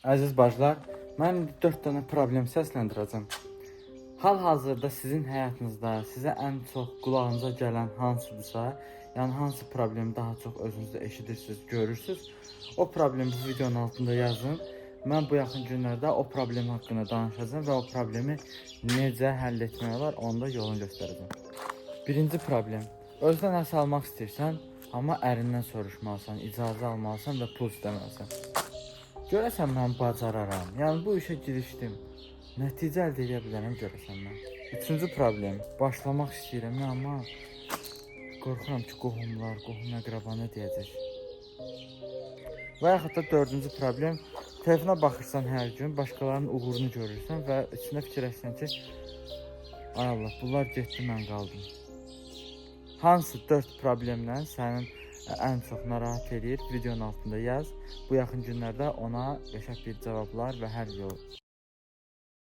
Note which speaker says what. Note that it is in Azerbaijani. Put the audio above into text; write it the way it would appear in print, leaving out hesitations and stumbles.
Speaker 1: Əziz bacılar, mən indi 4 dənə problem səsləndirəcəm. Hal-hazırda sizin həyatınızda sizə ən çox qulağınıza gələn hansıdırsa, yəni hansı problemi daha çox özünüzdə eşidirsiniz, görürsüz, o problemi bu videonun altında yazın. Mən bu yaxın günlərdə o problem haqqında danışacağam və o problemi necə həll etmək olar, onu da yolunu göstərəcəm. Birinci problem. Özünə nəsə almaq istəyirsən, amma ərindən soruşmalısan, icazə almalısan və pul istəməlisən. Görəsən mən bacararam. Yəni bu işə girişdim. Nəticə əldə edə bilərəm görəsən mən. Üçüncü problem. Başlamaq istəyirəm amma qorxuram ki, qohumlar, qohum əqraba nə deyəcək. Və yaxud da dördüncü problem. Telefona baxırsan hər gün, başqalarının uğurunu görürsən və içində fikirləşirsən ki, ay Allah, bunlar getdi, mən qaldım. Hansı 4 problemlə sənin ən çox narahat eləyir, videonun altında yaz. Bu yaxın günlərdə ona qəşəng bir cavablar və həll yolu